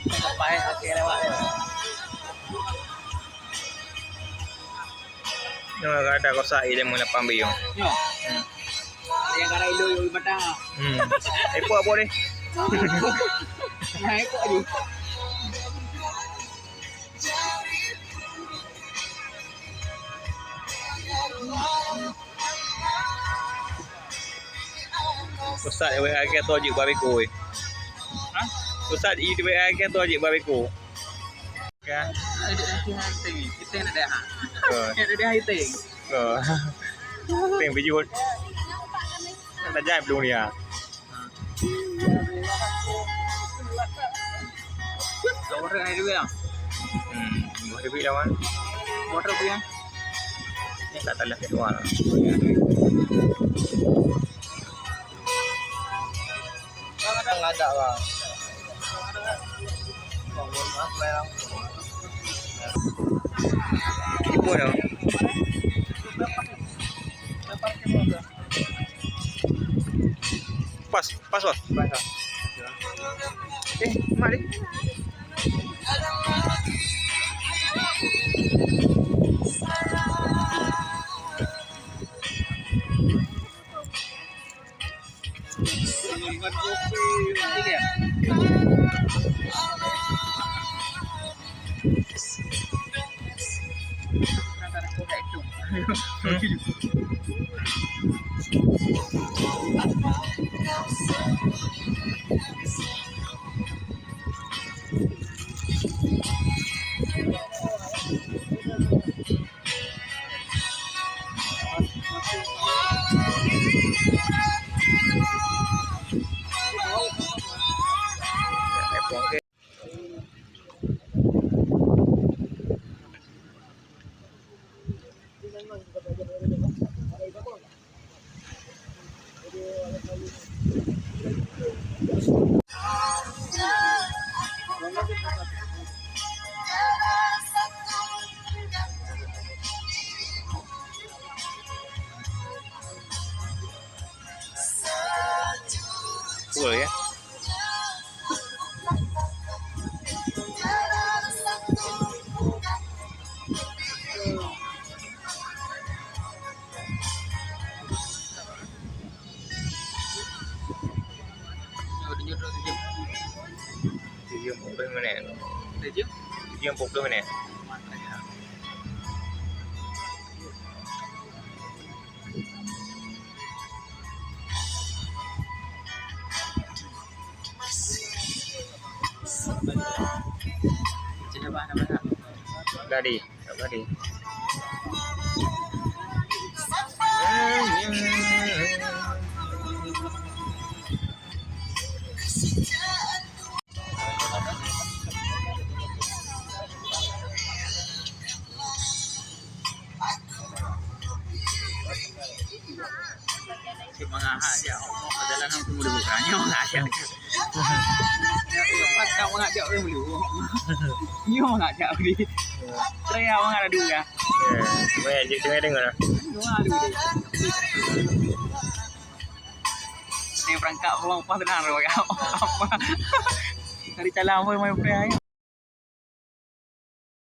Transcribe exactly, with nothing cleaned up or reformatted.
Sampai akhir lewat. Nyoe ka ada kosa i lima lapan biung. Nyoe. Hmm. Yang kada ilo yuk batang. Hmm. Epok apa ni? Nah, epok aja. Ustaz W A ke tu jik bariku. Ha? Ustaz i W A ke tu jik bariku. Ka. Ada, ada, ada, ada. Kita nak dah. Oh. Ada dah, ada. Oh. Teng bijut. Nak jadi belum dia. Orang ada duit lah. Hmm, ada duit lawan. Motor punya. Ni tak tahu lah kedua lah. Nggak ada, Bang. Bang, mohon maaf, Bang. Ibu dah. Pas, pas, Bos. Pas, Bos. Eh, mak dia. Cool ya. Tujuh empat puluh minit. Tujuh? Tujuh empat puluh minit. Tadi, tadi. Cuma ngahak je, jalan hang tunggu dulu. Nyoe ngahak je. Lepas kau ngahak je dulu. Nyoe ngahak je dulu. Saya ngahak dulu ya. Ya, saya je tengah dengar. Nyoe ngahak dulu. Saya perangkap orang pas tenang tu. Apa? Dari jalan apa main pria?